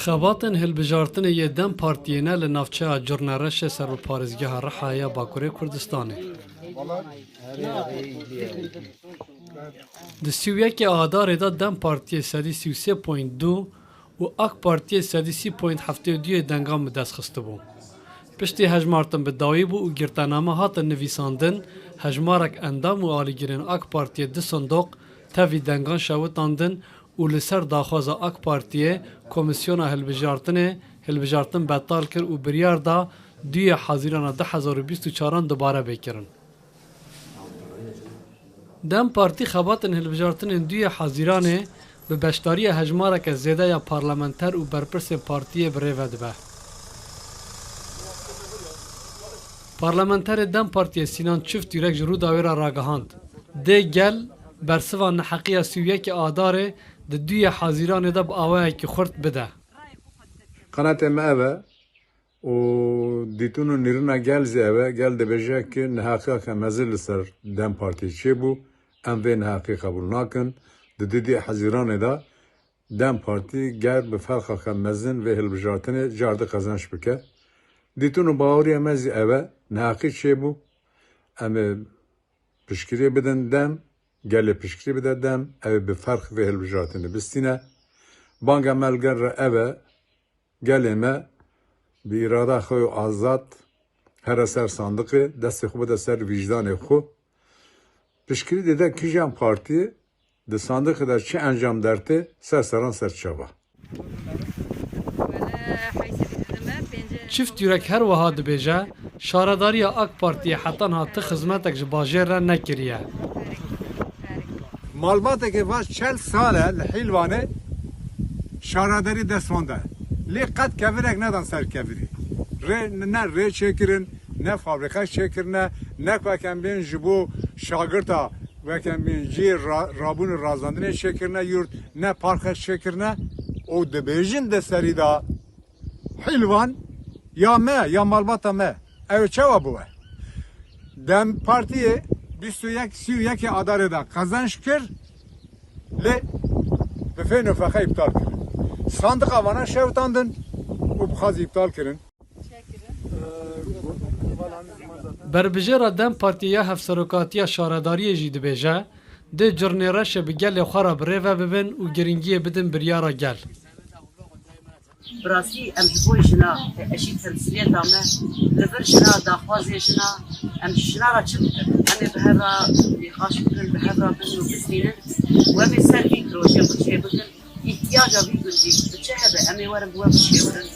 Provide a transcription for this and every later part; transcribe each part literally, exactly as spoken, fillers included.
Xebatên hilbijartinê yê DEM Partiyê ne li navçeya Curnereşê ser bi parêzgeha Rihayê ya Bakurê Kurdistanê. Di sî û yekê Adarê de DEM Partiyê sedî sî û sê point du û AK Partiyê sedî sî point heftê û du yê dengan bi dest xistibû. Piştî hejmartin bi dawî bû û girtename hatin nivîsandin, hejmarek endam û alîgirên AK Partiyê di sindoq tevî dengan şewitandin û li ser daxwaza AK Partiyê Komîsyona Hilbijartinê hilbijartin betal kir û biryar da duyê Hezîrana du hezar û bîst û çaran dubare bê kirin. DEM Partî xebatên hilbijartinên duyê Hezîranê bi beşdariya hejmareke zêde ya parlamenter û berpirsên partiyê bi rê ve dibe. Parlamenterê DEM Partiyê Sînan Çiftîrek ji Rûdawê re ragihand, dê gel bersiva neheqiya sî û yekê Adarê di duyê Hezîranê de bi awayekî xurt bide. Qenatê me ev e û dîtin û nîrina gel zî ev e. Gel dibêje ki neheqiyeke mezin li ser DEM Partî çêbû. Em vê neheqî qebûl nakin. Di didî Hezîranê de DEM Partî ger bi ferqeke mezin vê hilbijartinê car di qezenç bike. Dîtin û baweriya me zî ev e, neheqî çêbû. Em ê piştgiriyê bidin DEM, gelê piştgirî bide DEM, ew ê bi ferq vê hilbijartinê bistîne. Banga me li gel re ev e, gelê me bi îrada xwe û azad here ser sandiqê, destê xwe bide ser vîjdanê xwe. Piştgirî dide kîjan partiyê, di sandiqê de çi encam dertê, ser seran ser çava. Çift Yürek her wiha dibêje, şaredariya AK Partiyê heta niha ti xizmetek ji bajêr re nekiriye. Malbateke va çel sal e li Hîlwanê şaredarî dest wan de. Lê qet kevirek nedan ser kevirê. Rê, ne rê çêkirin, ne fabrîqek çêkirine, ne ku ekem bên ji bo şagirta weke min cî ra-, rabûn û razandinê çêkirine yurt, ne parkek çêkirine û dibêjin de serî de Hîlwan ya me, ya malbata me. Ew çawa bû we? DEM Partiyê bîst û yek, sî û yekê Adarê de qezenç kir, lê bi fê nifeqe îptal kirin. Sandiqa vana şewitandin û bixwazî îptal kirin. Berbijêra DEM Partiyê ya Hevserokatiya Şaredariyê jî dibêje, dê Curnereşê bi gelê xwe re bi rê ve bibin û giringiyê bidin biryara gel. Bi rastî em ji bo jina, eşî temsîliyeta me, li vir jina, daxwazê jina, em ji jina re çi bikin? Em ê bi hev re nîqaş bikin, bi hev re bin û bistînin û em ê ser vî projê xwe çêbikin. Îhtiyaca vî gundî bi çi hebe em ê werin bi we bişêwirin.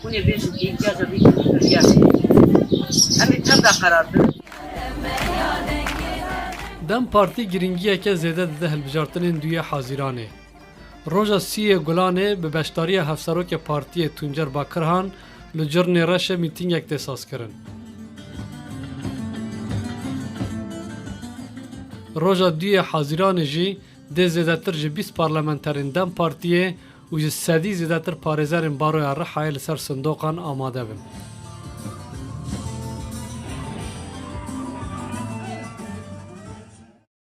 Hûn ê bêjin ku îhtiyaca vî gundî bi vî ya çi. Em ê tev de qerar bidin. DEM Partî giringiyeke zêde dide hilbijartinên duyê Hazîranê. Roja sîyê Gulanê bi beşdariya Hevserokê Partiyê Tuncer Bakirhan li Curnê Reşê mîtîngek tê sazkirin. Roja duyê Hazîranê jî dê zêdetir ji bîst parlamenterên DEM Partiyê û ji sedî zêdetir parêzerên Baroya Rihayê li ser sindoqan amade bin.